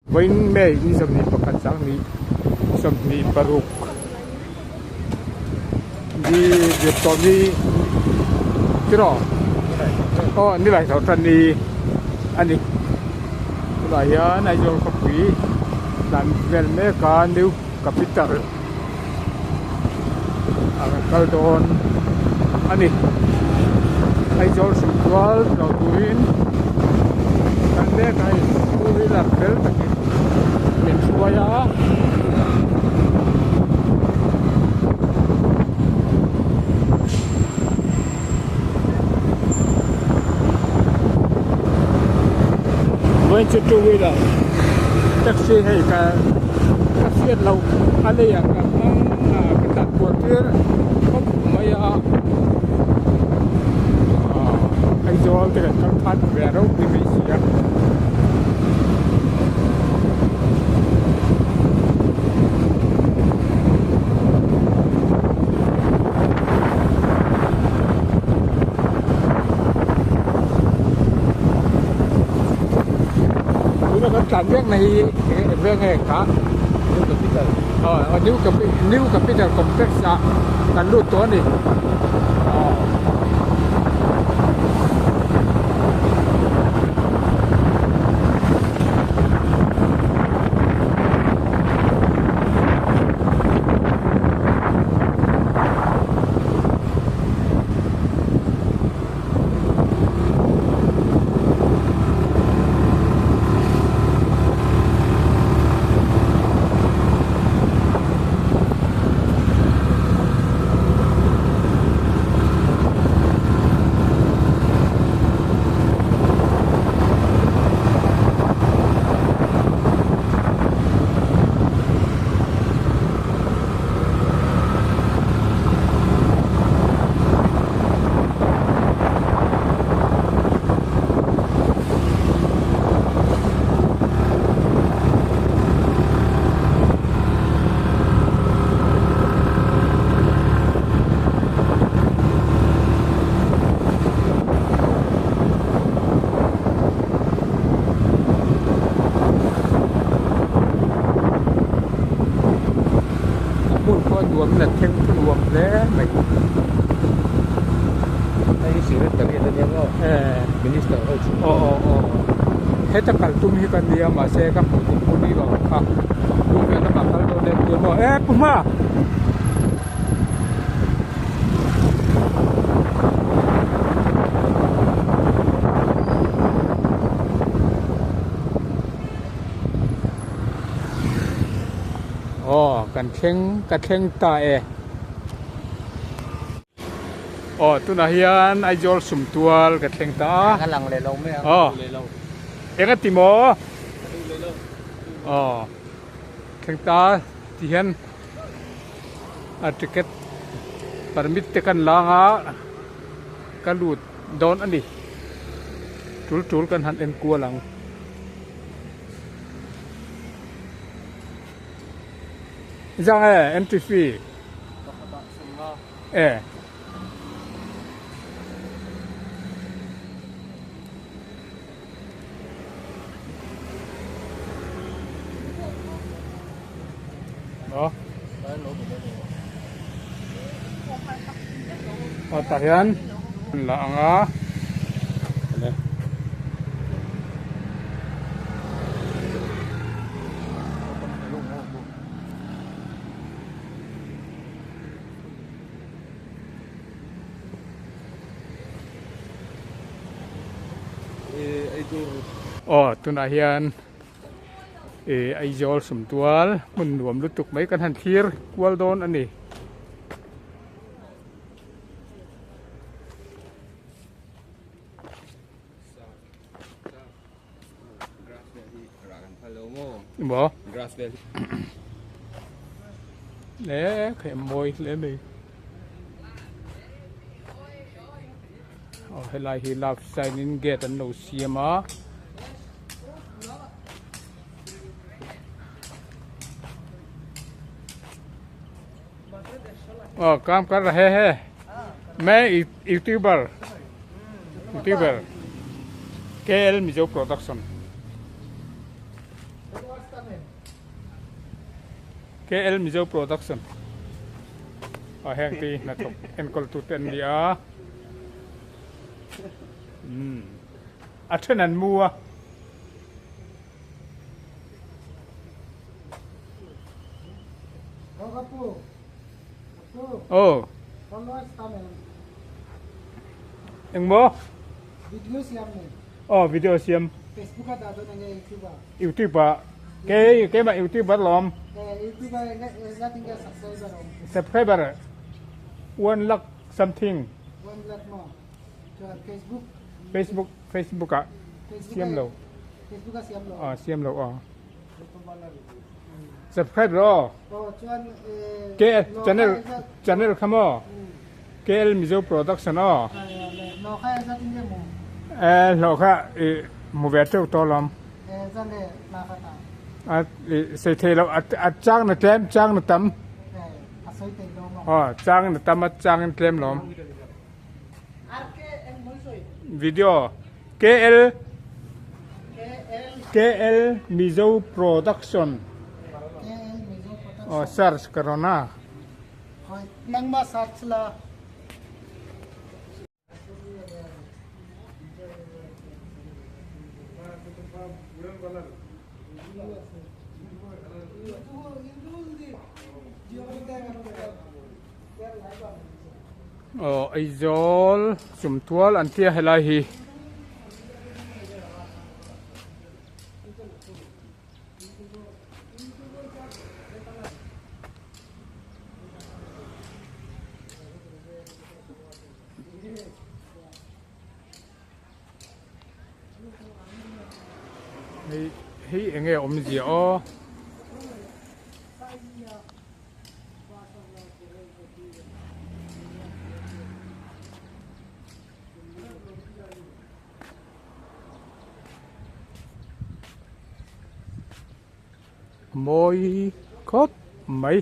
Vawiin May ni 21 sanghnih 26 ni zirtawh ni tiraw aw ni lai tho tan ni a ni tunah hian Aizawl khawpui tlan vel mek a new capital a kal dawn a ni Aizawl hrim kual tlawh turin kal mek a hei two wheeler fel takin min hruai a. Vawiin chu two wheeler taxi hei ka ka hriat loh a lei ah ka hmang a ka tlan kual tir khawp mai a aah Aizawl te kan kal khan ve a ropui mai si a. Tuna kan tlan vek na hi eng veng nge kha New Capital aw New Capital New Capital Complex ah kan lut tawh a ni aw. A hmun pawh a nuam in a thleng chu nuam hle mai. Hei hi secretariat a nia maw? Eh. Minister ho chu. Aw aw aw. Heta kal tum hi ka nia mahse ka hmuh tum pawh ni lo kha. Lunglen lamah kal dawn em nia maw? Eh pu hma! Aw kan thleng ka thleng ta e. Aw tunah hian Aizawl sumtual ka thleng ta a. Ka lang leh lo mai ang. Aw eng a ti maw? Aw thleng ta ti hian a ticket permit te kan lang a ka lut dawn a ni. Tul tul kan han en kual ang. Zang e entry fee e. Aw. Aw tah hian la ang a. Aw tunah hian ih Aizawl sumtual hmun nuam lutuk mai kan han thlir kual dawn a ni. Maw le khaih a mawi hle mai aw helai hi love sign in gate an lo siam a. Aw kam kar rahe hai main youtuber youtuber KL Mizo production. KL Mizo Production a heng te hi hnathawk enkawl tu te an ni a umm a then an mu a. Aw engmaw aw video siam youtube ah kei keimah youtuber lawm subscriber one lakh something facebook facebook ah siam lo aw siam lo aw. Subscribe rawh aw. KL channel channel kha maw KL Mizo production aw. Eh hlawh kha i hmu ve teuh tawh lawm. A i sei thei lo a chang na tlem chang na tam. Aw chang na tam a chang in tlem lawm. Video KL KL Mizo Production aw search ka rawn a. Nangmah search la. Aw Aizawl Chumtual an tia helai hi. Hei hei enge awmzia aw. Mawi khawp mai.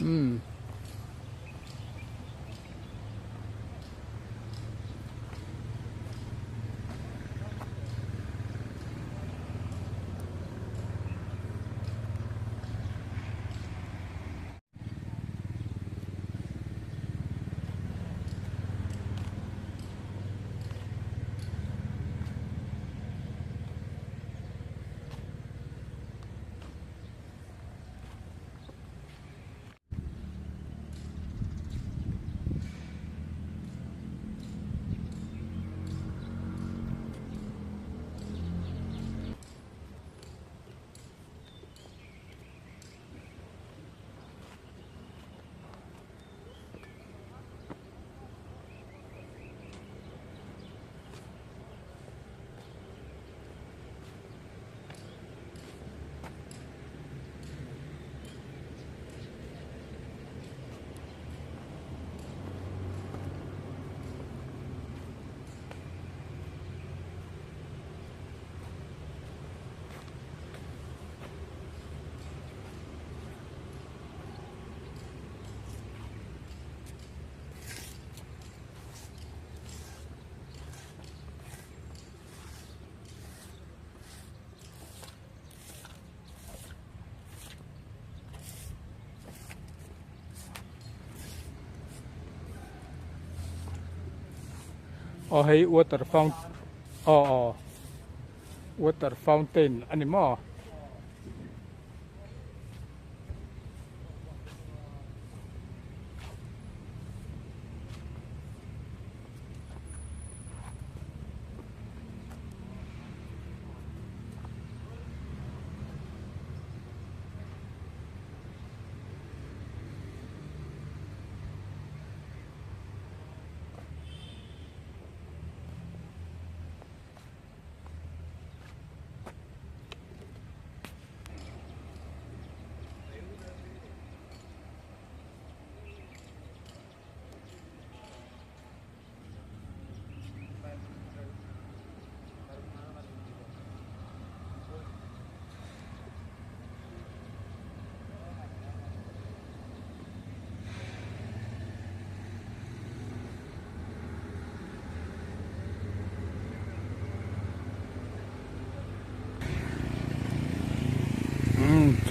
Umm. Aw hei water fountain aw aw water fountain a ni maw?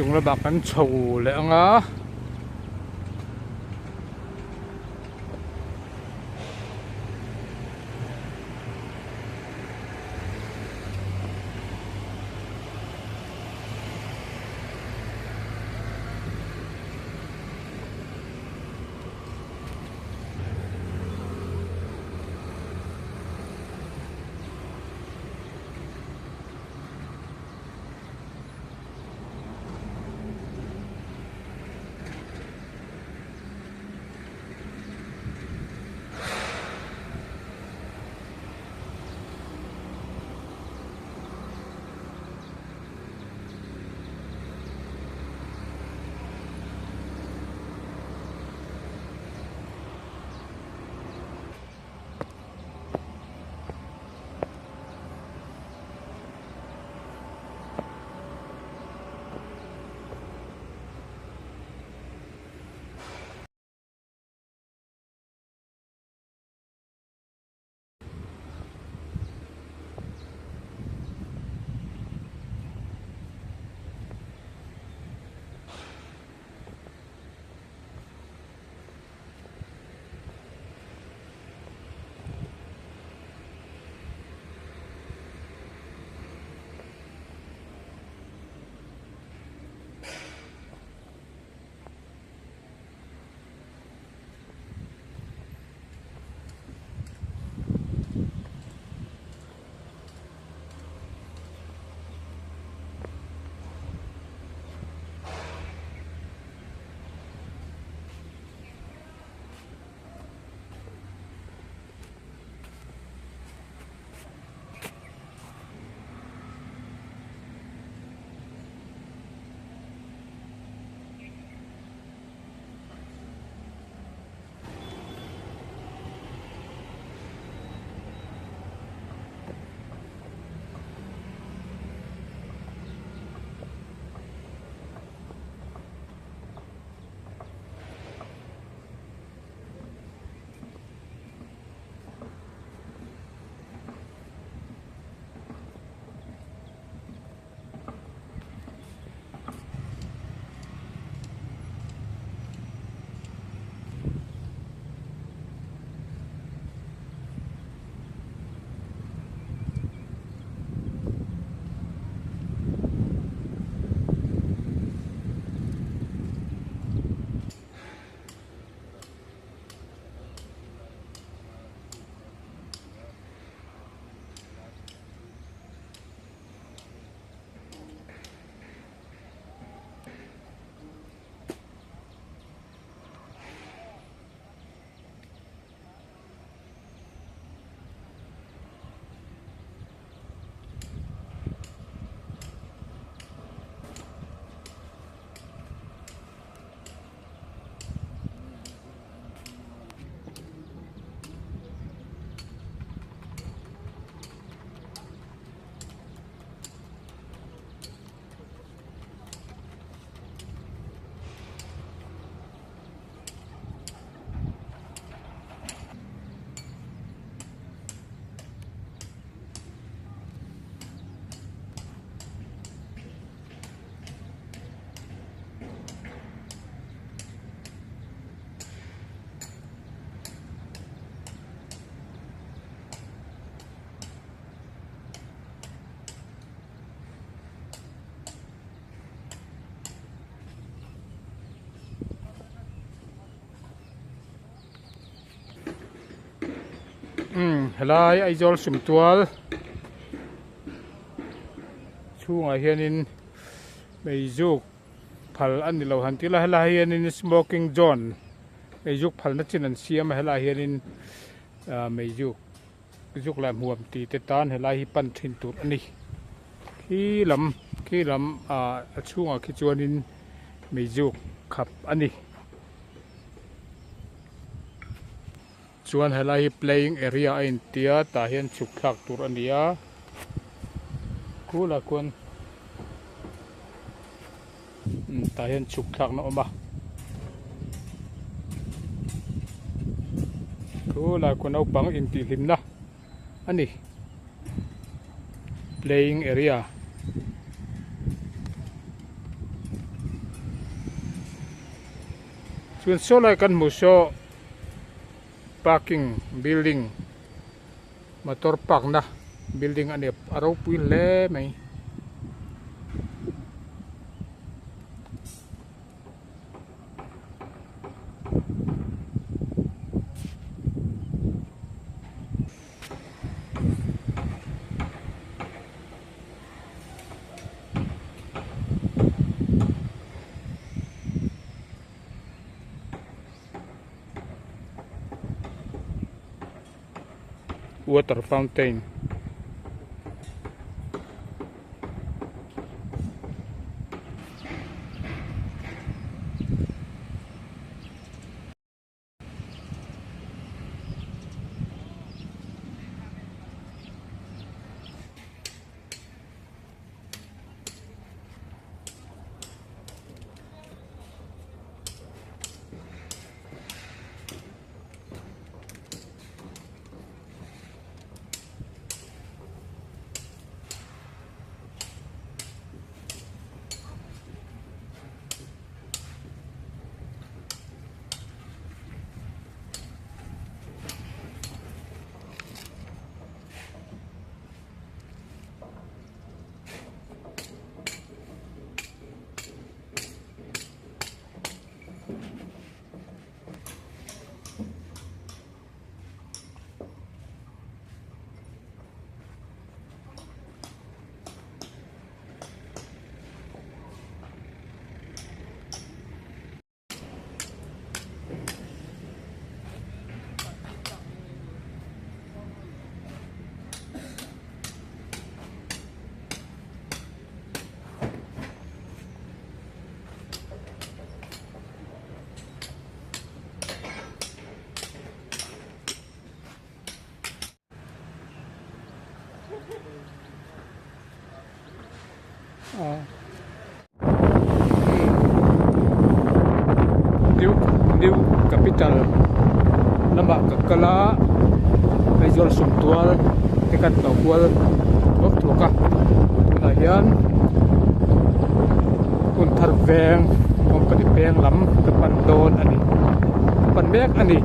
Inchung lamah kan chho leh ang a. Umm helai Aizawl sumtual chhungah hianin meizuk phal a ni lo han ti ila helai hianin smoking zone meizuk phalna chin an siam a helai hianin ah meizuk zuk leh hmuam tih te tan helai hi pan thin tur a ni khi lam khi lam ah a chhungah khi chuanin meizuk khap a ni. Chuan helai hi playing area a intia tah hian chhuk thlak tur a ni a khulah khuan tah hian chhuk thlakna a awm a khulai khuan naupang intihhlimna a ni playing area. Chuan saw lai kan hmuh saw parking building motor park na building a ni a ropui hle mai. Water fountain. New New Capital lamah ka kal a Aizawl Sumtual te kan tlawh kual thuak thuak a tunah hian hun thar veng company peng lam ka pan dawn a ni ka pan mek a ni.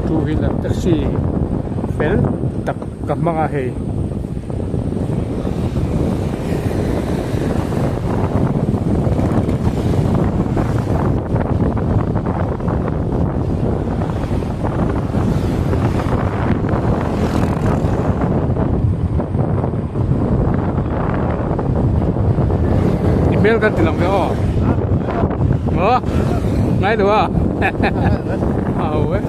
Two wheeler taxi fel tak ka hmang a hei. I hmel kan ti lang ve aw maw ngai lo a a ho e.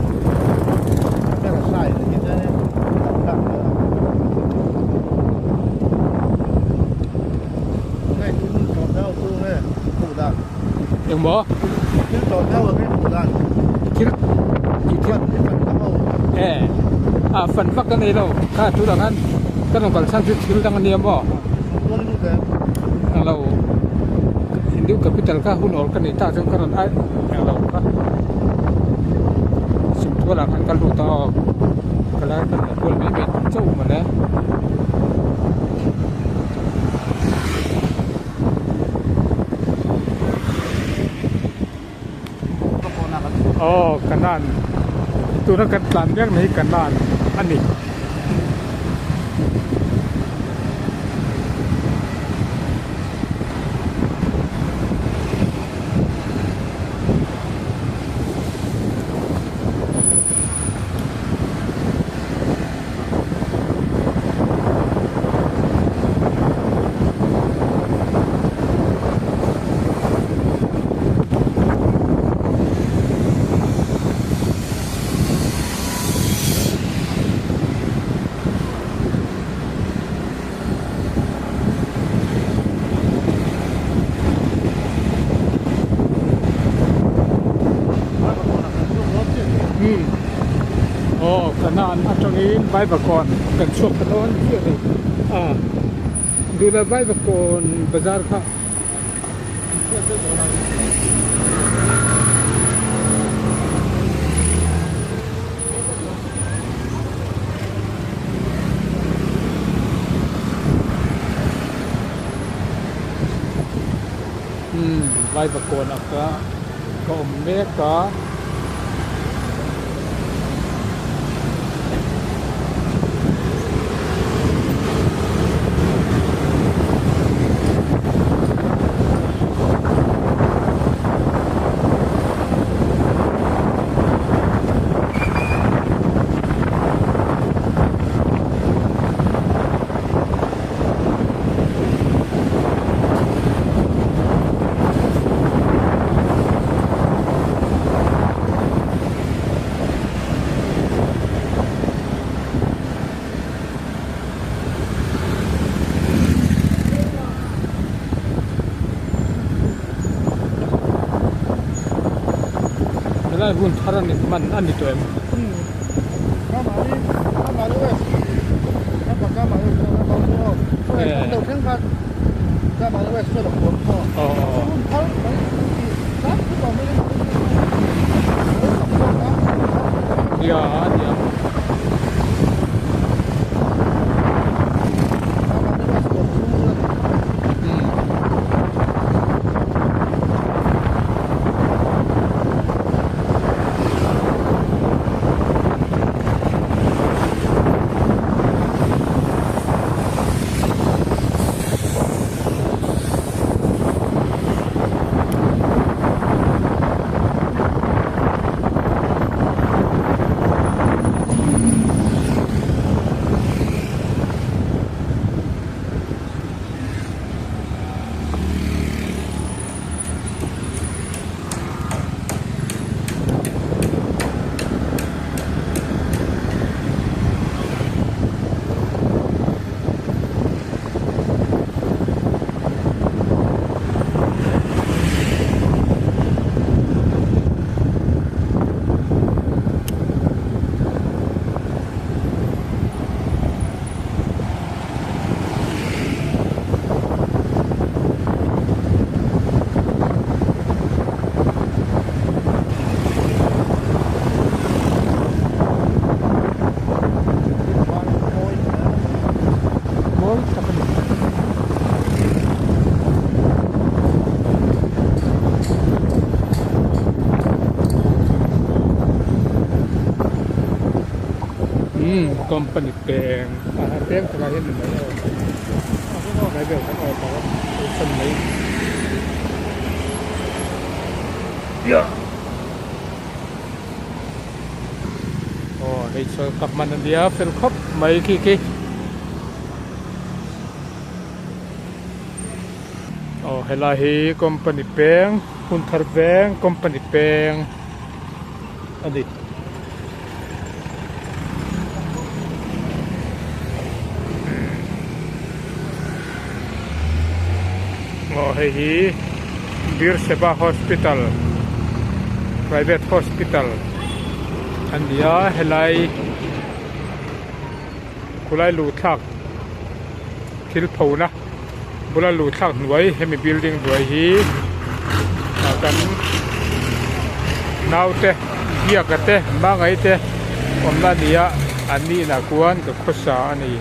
Engmaw? Thil thil e a fan vak a nei lo kha tunah khan ka rawn kal chhan chu thil dang a nia maw englo Hindu capital kha hun awl ka nei ta chuan ka rawn ai englo kha Sumtualah khan ka lut a aw ka la ka la kual mai mai chauh mawle. Aw kanan tuna kan tlan mek na hi kanan a ni. Aw kanan atangin Vaivakawn kan chhuak ta dawn chiah a ni a duhlah Vaivakawn bazar kha. Vaivakawn ah ka ka awm mek a. Helai hun thar a ni hman a ni tawh em? Nia nia. Mawi tak a ni. Umm company peng a peng takah hian ni mai aw tlai vel khan aw tak a awlsam mai aw hei chuan ka hman a nia fel khawp mai khi khi. Aw helai hi company peng hun thar veng company peng a ni. Aw hei hi Birseba hospital private hospital a ni a helai khulai luh thlak thil phona bula luh thlak hnuai hemi building hnuai hi ah kan naute biaka te hmangaih te awmna a ni a an ni inah khuan ka khawsa a ni.